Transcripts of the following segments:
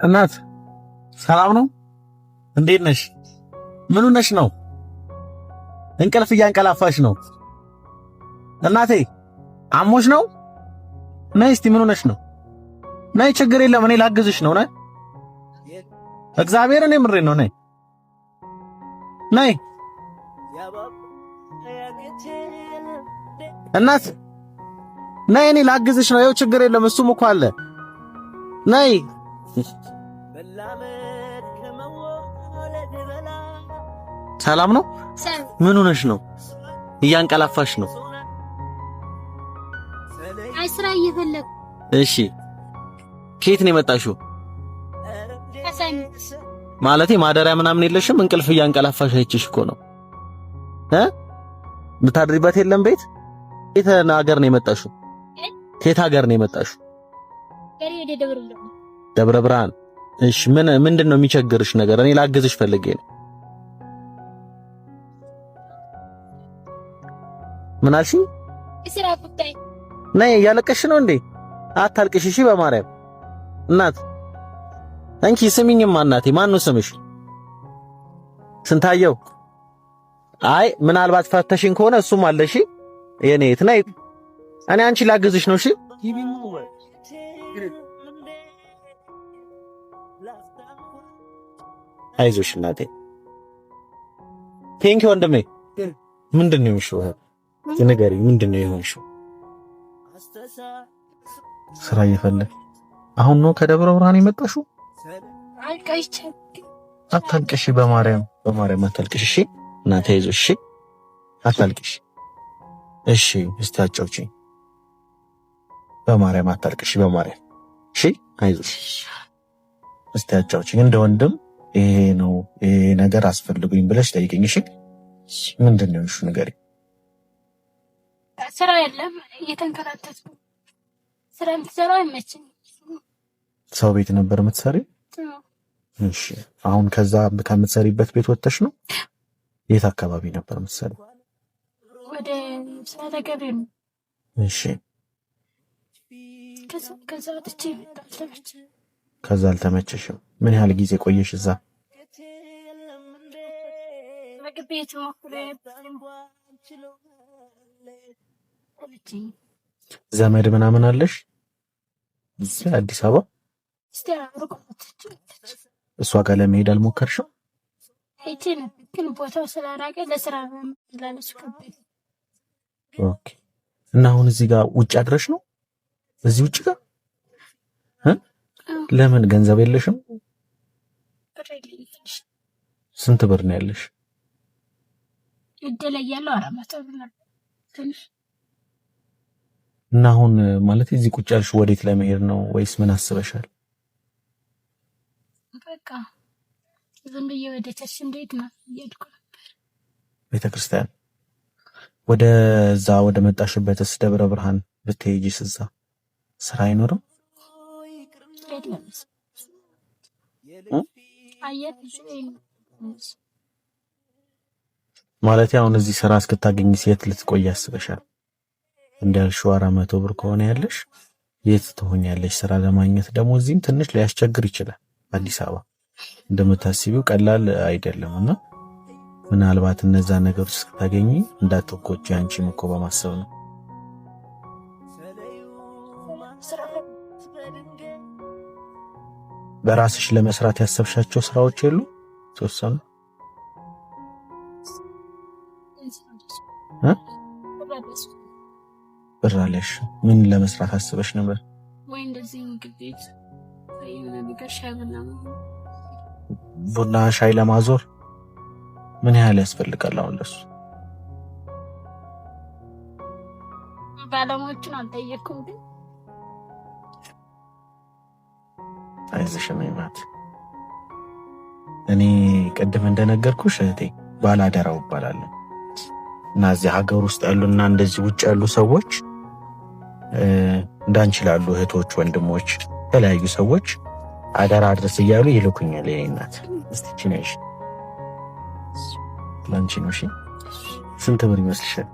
እናት ሰላም ነው? እንዴት ነሽ? ምን ሆነሽ ነው? እንቅልፍ እያንቀላፋሽ ነው። እናቴ አሞሽ ነው? ነይ እስቲ፣ ምን ሆነሽ ነው? ነይ፣ ችግር የለም፣ እኔ ላግዝሽ ነው። ነይ፣ እግዚአብሔር፣ እኔ ምሬን ነው። ነይ ነይ እናት ነይ፣ እኔ ላግዝሽ ነው። ይኸው ችግር የለም፣ እሱም እኮ አለ። ነይ። ሰላም ነው? ምን ሆነሽ ነው? እያንቀላፋሽ ነው። አይ፣ ስራ እየፈለኩ። እሺ፣ ከየት ነው የመጣሽው? ማለቴ ማደሪያ ምናምን የለሽም? እንቅልፍ እያንቀላፋሽ አይቼሽ እኮ ነው። እ የምታድሪበት የለም ቤት? ከየት ሀገር ነው የመጣሽው? ከየት ሀገር ነው የመጣሽው? ደብረ ብርሃን። እሺ፣ ምን ምንድን ነው የሚቸግርሽ ነገር? እኔ ላግዝሽ ፈልጌ ነው። ምን አልሽኝ? ስራ ጉዳይ። ነይ፣ እያለቀሽ ነው እንዴ? አታልቅሽ እሺ፣ በማርያም እናት። እንኪ ስሚኝማ እናቴ፣ ማን ነው ስምሽ? ስንታየው። አይ፣ ምናልባት ፈተሽኝ ከሆነ እሱም አለ። እሺ የኔ እህት ነይ፣ እኔ አንቺ ላግዝሽ ነው። እሺ አይዞሽ እናቴ። Thank you ወንድሜ። ምንድን ነው የሆንሽው? ንገሪኝ፣ ምንድን ነው የሆንሽው? ስራ እየፈለግ አሁን ነው ከደብረ ብርሃን የመጣሽው? አታልቅሽ፣ በማርያም በማርያም አታልቅሽ። እሺ እናቴ አይዞሽ። እሺ አታልቅሽ። እሺ እስቲ አጫውቺኝ። በማርያም አታልቅሽ፣ በማርያም እሺ፣ አይዞሽ። እስቲ አጫውቺኝ። እንደ ወንድም ይሄ ነው ይሄ ነገር አስፈልጉኝ ብለሽ ጠይቅኝ። እሺ ምንድን ነው እሺ ንገሪኝ። ስራ የለም፣ እየተንከራተትኩ፣ ስራ የምትሰራው አይመችኝም። ሰው ቤት ነበር የምትሰሪው? እሺ አሁን ከዛ ከምትሰሪበት ቤት ወጥተሽ ነው? የት አካባቢ ነበር የምትሰሪው? ወደ ስራተ ገብርኤል ነው። እሺ ከዛ ወጥቼ አልተመቸኝም። ከዛ አልተመቸሽም? ምን ያህል ጊዜ ቆየሽ እዛ? ምግብ ቤት ሞክሬ ዘመድ ምናምን አለሽ እዚህ አዲስ አበባ? እሷ ጋር ለመሄድ አልሞከርሽም? ሄጄ ነበር፣ ግን ቦታው ስላራቀ ለስራ መመላለሱ ከበደ። Okay። እና አሁን እዚህ ጋር ውጭ አድረሽ ነው? እዚህ ውጭ ጋር ለምን ገንዘብ የለሽም? ስንት ብር ነው ያለሽ? እጄ ላይ ያለው 400 ብር ነበር ትንሽ። እና አሁን ማለት እዚህ ቁጭ ያልሽ ወዴት ለመሄድ ነው ወይስ ምን አስበሻል? በቃ ዝም ብዬ ወደ church እንዴት ነው እየሄድኩ ነበር። ቤተክርስቲያን ወደዛ ወደ መጣሽበትስ ደብረ ብርሃን ብትሄጂስ እዛ ስራ አይኖርም? ማለት አሁን እዚህ ስራ እስክታገኝ የት ልትቆይ አስበሻል? እንዳልሽው 400 ብር ከሆነ ያለሽ የት ትሆኛለሽ? ስራ ለማግኘት ደግሞ እዚህም ትንሽ ሊያስቸግር ይችላል። አዲስ አበባ እንደምታስቢው ቀላል አይደለም እና ምናልባት እነዛ ነገሮች እስክታገኝ እንዳትጎጂ አንቺም እኮ በማሰብ ነው። በራስሽ ለመስራት ያሰብሻቸው ስራዎች የሉ? ተወሰኑ ብር አለሽ? ምን ለመስራት አስበሽ ነበር? ወይ እንደዚህ ምግብ ቤት ቡና ሻይ ለማዞር ምን ያህል ያስፈልጋል? አሁን ለሱ ባለሙያዎቹን አልጠየኩም፣ ግን አይዞሽ እናት፣ እኔ ቅድም እንደነገርኩሽ እህቴ ባላደራው እባላለሁ እና እዚህ ሀገር ውስጥ ያሉና እንደዚህ ውጭ ያሉ ሰዎች እንዳንቺ ላሉ እህቶች፣ ወንድሞች፣ የተለያዩ ሰዎች አደራ አድረስ እያሉ ይልኩኛል። የኔ እናት እስቲ እቺ ነሽ ላንቺ ነው። እሺ ስንት ብር ይመስልሻል?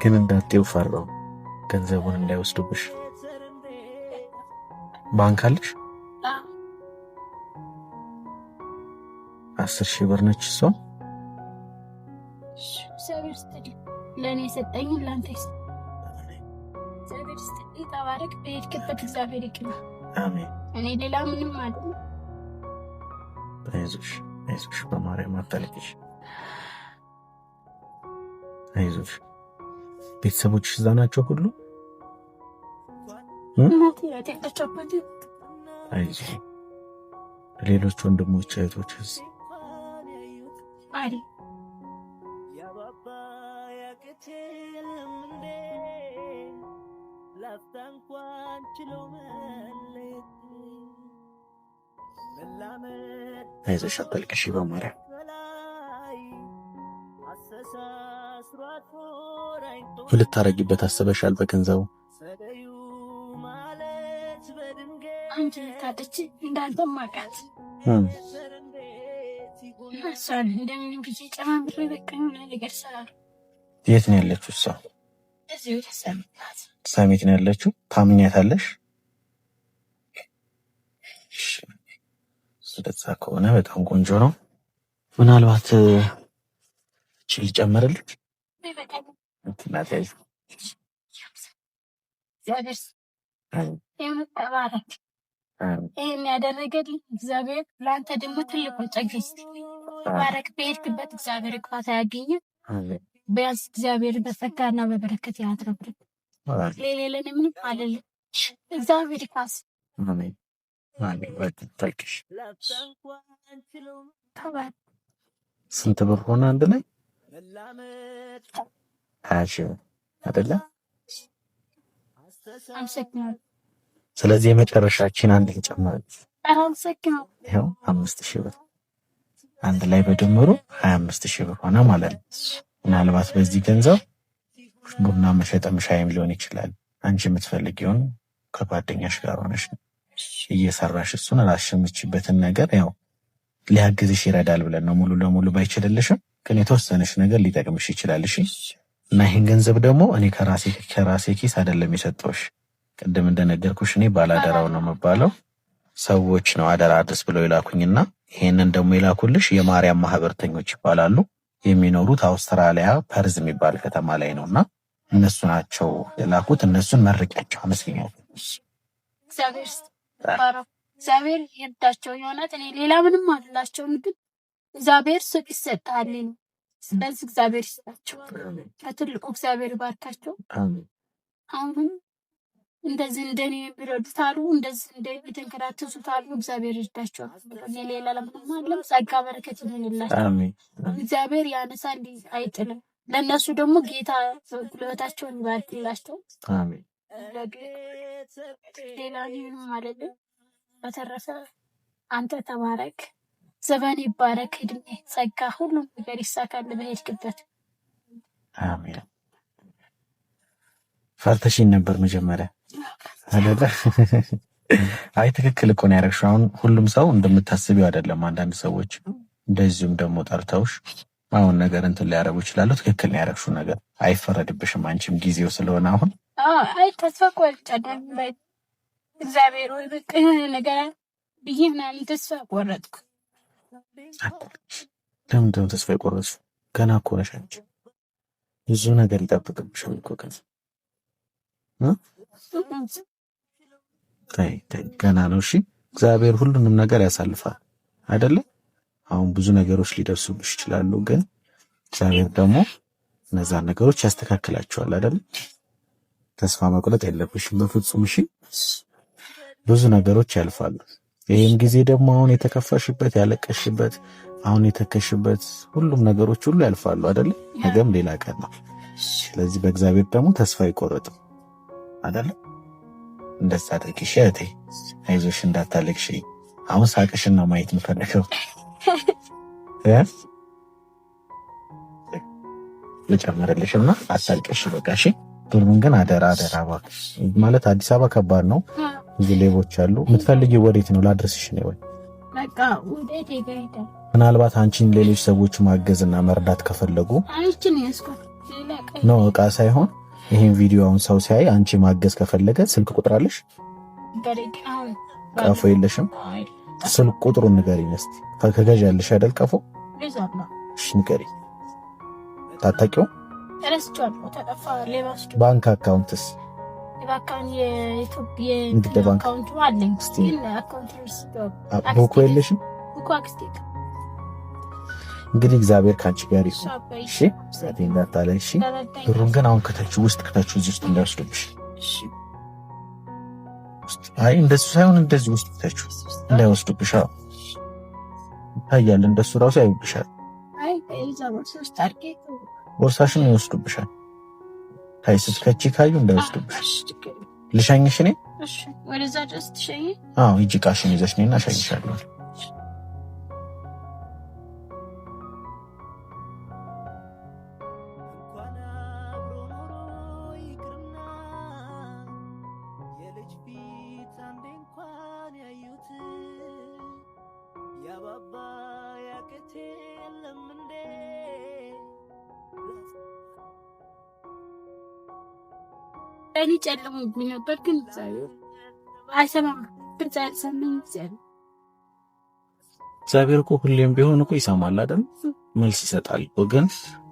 ግን እንዳትዪው ፈራሁ፣ ገንዘቡን እንዳይወስዱብሽ። ባንክ አለሽ? 10,000 ብር ነች እሷ። እግዚአብሔር ይስጥልኝ። ለእኔ የሰጠኝ ለአንተ ይስጥ። እግዚአብሔር ይስጥልኝ። ተባረክ። በሄድክበት እግዚአብሔር ይቅና። አሜን። እኔ ሌላ ምንም አይደለም። አይዞሽ፣ አይዞሽ፣ በማርያም አታልቅሽ። አይዞሽ። ቤተሰቦችሽ እዛ ናቸው ሁሉ? እናቴ ናት ያለችው፣ አባቴ። አይዞሽ። ሌሎች ወንድሞች እህቶችስ? አለ። አይዞሽ፣ አታልቅሽ በማርያም። ምን ልታረጊበት አስበሻል በገንዘቡ? አንድ ታጠች እንዳንተ ማቃት እሷን እንደምንም ብዬ ጨማምሬ በቃ የሆነ ነገር እሰራለሁ። የት ነው ያለችው እሷ? እዚሁ ሰሚት ናት። ሰሚት ነው ያለችው። ታምኛታለሽ? ስለዛ ከሆነ በጣም ቆንጆ ነው። ምናልባት እቺ ልጨምርልሽ? እናቴ ያዥ። እግዚአብሔር ተባረክ። ይህን ያደረገልኝ እግዚአብሔር ለአንተ ደግሞ ትልቁን ጸጋ ይስጥ። ተባረክ። በሄድክበት እግዚአብሔር እቅፋት አያገኝም። ቢያንስ እግዚአብሔር በጸጋና በበረከት ያትረፍርፍ። ሌላ ለእኔ ምንም አልልም። እግዚአብሔር ይካስ። ተባረክ። ስንት ብር ሆነ አንድ ላይ? 20,000 ብር አይደለ? አመሰግናለሁ። ስለዚህ የመጨረሻችን አንድ ልጨምርልሽ። አመሰግናለሁ። ይኸው 5,000 ብር አንድ ላይ በድምሩ 25,000 ብር ሆነ ማለት ነው። ምናልባት በዚህ ገንዘብ ቡና መሸጥም ሻይም ሊሆን ይችላል። አንቺ የምትፈልጊውን ከጓደኛሽ ጋር ሆነሽ እየሰራሽ እሱን ራስሽ የምትችይበትን ነገር ያው ሊያግዝሽ ይረዳል ብለን ነው። ሙሉ ለሙሉ ባይችልልሽም ግን የተወሰነሽ ነገር ሊጠቅምሽ ይችላል። እሺ። እና ይህን ገንዘብ ደግሞ እኔ ከራሴ ኪስ አይደለም የሰጠሁሽ። ቅድም እንደነገርኩሽ እኔ ባላደራው ነው የምባለው። ሰዎች ነው አደራ አድርስ ብለው የላኩኝና ይሄንን ደግሞ የላኩልሽ የማርያም ማህበርተኞች ይባላሉ። የሚኖሩት አውስትራሊያ ፐርዝ የሚባል ከተማ ላይ ነውና እነሱ ናቸው የላኩት። እነሱን መርቂያቸው፣ አመስግኛቸው። እግዚአብሔር ይርዳቸው። የእውነት እኔ ሌላ ምንም አልላቸውም፣ ግን እግዚአብሔር ሱቅ ይሰጣል ነው። ስለዚህ እግዚአብሔር ይስጣቸው፣ ከትልቁ እግዚአብሔር ይባርካቸው። አሁንም እንደዚህ እንደኔ የሚረዱት አሉ፣ እንደዚህ እንደኔ የተንከራተቱት አሉ። እግዚአብሔር ይርዳቸው። እኔ ሌላ ለምንም አለም፣ ጸጋ በረከት ይሁንላቸው። እግዚአብሔር ያነሳል አይጥልም። ለእነሱ ደግሞ ጌታ ጉልበታቸውን ይባርክላቸው። ሌላ ምንም አይደለም። በተረፈ አንተ ተባረክ፣ ዘመን ይባረክ፣ እድሜ ጸጋ፣ ሁሉም ነገር ይሳካል በሄድክበት። አሜን። ፈርተሽኝ ነበር መጀመሪያ አይደለ? አይ ትክክል እኮ ነው ያደረግሽው። አሁን ሁሉም ሰው እንደምታስቢው አይደለም። አንዳንድ ሰዎች እንደዚሁም ደግሞ ጠርተውሽ አሁን ነገር እንትን ሊያደርጉ ይችላሉ። ትክክል ነው ያደረግሽው ነገር፣ አይፈረድብሽም። አንቺም ጊዜው ስለሆነ አሁን አይ ተስፋ ቆርጫለሁ። እግዚአብሔር ወይ በቃ የሆነ ነገር ብዬ ምናምን ተስፋ ቆረጥኩ። ለምንድን ነው ተስፋ የቆረጥሽው? ገና እኮ ነሽ አንቺ። ብዙ ነገር ይጠብቅብሻል እኮ ገና። ተይ ተይ፣ ገና ነው። እሺ እግዚአብሔር ሁሉንም ነገር ያሳልፋል አይደለ? አሁን ብዙ ነገሮች ሊደርሱብሽ ይችላሉ፣ ግን እግዚአብሔር ደግሞ እነዛን ነገሮች ያስተካክላቸዋል አይደለ? ተስፋ መቁረጥ የለብሽም በፍጹም። እሺ ብዙ ነገሮች ያልፋሉ። ይህም ጊዜ ደግሞ አሁን የተከፋሽበት፣ ያለቀሽበት፣ አሁን የተከሽበት ሁሉም ነገሮች ሁሉ ያልፋሉ አይደለ? ነገም ሌላ ቀን ነው። ስለዚህ በእግዚአብሔር ደግሞ ተስፋ አይቆረጥም አይደለ? እንደዛ አድርጊ እሺ እህቴ። አይዞሽ፣ እንዳታለቅሽ። አሁን ሳቅሽን ነው ማየት የምፈልገው። ልጨምርልሽና አታልቅሽ በቃ እሺ። ብሩን ግን አደራ አደራ እባክሽ። ማለት አዲስ አበባ ከባድ ነው፣ ብዙ ሌቦች አሉ። የምትፈልጊው ወዴት ነው ላድርስሽ ነው ወይ? በቃ ወዴት ይገይዳል። ምናልባት አንቺን ሌሎች ሰዎች ማገዝና መርዳት ከፈለጉ አይችን ያስኳት ነው እቃ ሳይሆን ይሄን ቪዲዮ አሁን ሰው ሲያይ አንቺ ማገዝ ከፈለገ ስልክ ቁጥር አለሽ? ቀፎ የለሽም? ስልክ ቁጥሩን ንገሪኝ እስኪ። ከገዣለሽ አይደል ቀፎ? እሺ ንገሪኝ። ታታቂው ባንክ account ስ? ንግድ ባንክ book ኡ የለሽም? እንግዲህ እግዚአብሔር ከአንቺ ጋር ይሁን። እሺ እንዳታለ። እሺ ብሩን ግን አሁን ከተችው ውስጥ ከተችው እዚህ ውስጥ እንዳይወስዱብሽ። አይ እንደሱ ሳይሆን እንደዚህ ውስጥ ከተችው እንዳይወስዱብሽ። አዎ ይታያል፣ እንደሱ ራሱ ያዩብሻል። ቦርሳሽን ይወስዱብሻል። ታይ ስትከቺ ካዩ እንዳይወስዱብሽ። ልሸኝሽ እኔ? ወደዛ ድረስ ትሸኝ? አዎ ሂጂ፣ ዕቃሽን ይዘሽ ነይና እሸኝሻለሁ። እኔ ጨልሞብኝ ነበር፣ ግን እግዚአብሔር አይሰማም። ድምፅ አልሰማኝ። እግዚአብሔር እግዚአብሔር እኮ ሁሌም ቢሆን እኮ ይሰማል አይደል? መልስ ይሰጣል እኮ። ግን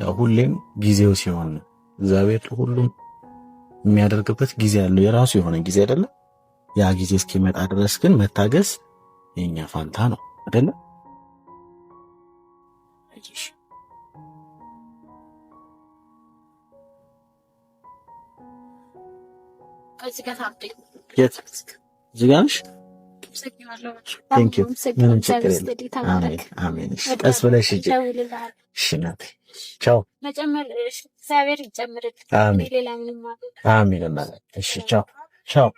ያው ሁሌም ጊዜው ሲሆን እግዚአብሔር ሁሉም የሚያደርግበት ጊዜ አለው፣ የራሱ የሆነ ጊዜ አይደለ? ያ ጊዜ እስኪመጣ ድረስ ግን መታገስ የኛ ፋንታ ነው አይደለ? የት እዚህ ጋር ነሽ? ምንም ችግር የለም። አሜን። ቀስ ብለሽ ሂጂ። እሺ እናቴ ቻው። አሜን። እሺ ቻው ቻው።